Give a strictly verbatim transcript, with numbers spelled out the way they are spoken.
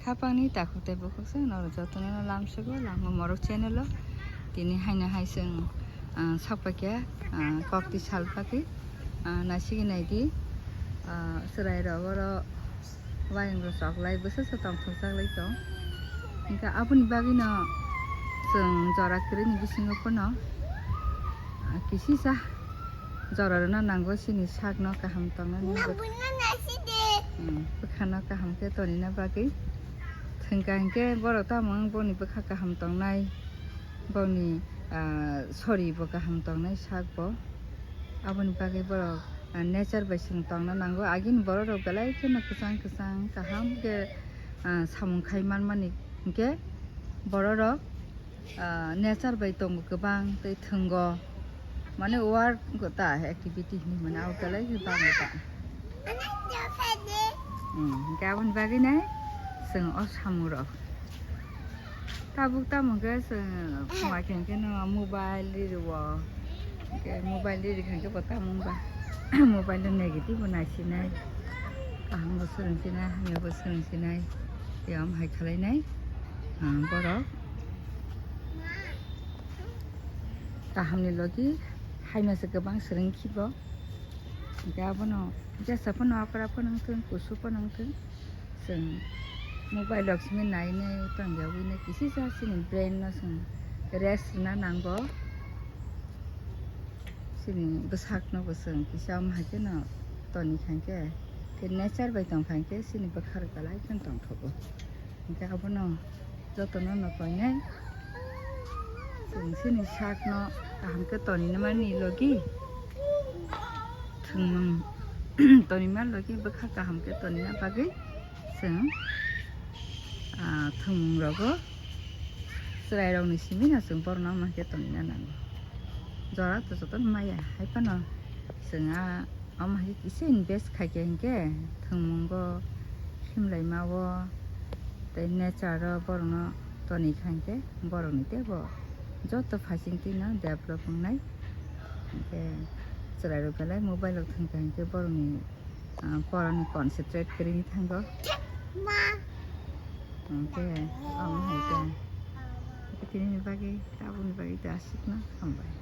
Hapangni takhuk tei bukhuk se norok jotono lamsogo Langma Morok channel o. Tini haino hai chwng, ah, sakpakya, ah, kokti salpakwi, ah, naisigi naidi, ah, chwrairok oro wayung rok choklai bwswk se tongthokjaklai tong. Hwnkhe aboni bagwino chwng jora kwrwini bisingo phano, ah, kisisa jora rwna nango chini sakno kaham tongnani. Hmm, bwkhano kaham khe tonina bagwi. Thwngkha hinkhe borok tamo wng boni bwkha kaham tongnai, boni, ah, sori bo kaham tongnai sak bo. Aboni bagwi borok, ah, nature bai chwng tongna nango. Agini borok rok belai kheno kwchang kwchang kaham khe, ah, samung khai manmani hinkhe borok rok, ah, nature bai tongo kwbang tei thwngo. Mane work wngkha ta activity hinwi mane abo belai khe bang ta. Hmm, hinkhe aboni bagwi nai chwng o samung rok. Tabuk tamo khe chwng phunga khe hinkhe no mobile riri o. Hinkhe mobile riri khe hinkhe bo tamo wngba mobile o negative bo naisinai. Kaham bo swrwngsinai, hamya bo swrwngsinai. Tei omo hai khwlainai, ah, borok. Kahamni logi haino se kwbang swrwng khibo. Hinkhe abono jesa phano okra phano wngthung, kusu phano wngthung, chwng mobile rok simi nai nai tongya wngwi nai kisisa chini brain no chwng rest rwna nango. Chini bwsakno bo chwng kisa omo hai kheno toni kha hinkhe, tei nature bai tong kha hinkhe chini bwkha rok belai kheno tongthogo. Hinkhe abono jotono no tongnai. Chwng chini sakno kaham khe tonina mani logi, thwngmung tonima logi bwkha kaham khe tonina bagwi chwng, ah, thwngmung rogo chwrai rokni simi no chwng borokno omo hai khe tonina nango. Jora to jotono maya hai phano chwng a Omo hai khe kisa invest khaikhe hinkhe thwngmungo, himlaima o tei nature o borokno toni kha hinkhe borokni teibo joto phaising twino develop wngnai. Hinkhe chwrairok belai mobile rok thwngkha hinkhe borokni, ah, porani concentrate kwrwini thango. Hinkhe omo hai khe, hinkhe tinini bagwi tabukni bagwi ta aswkno hambai.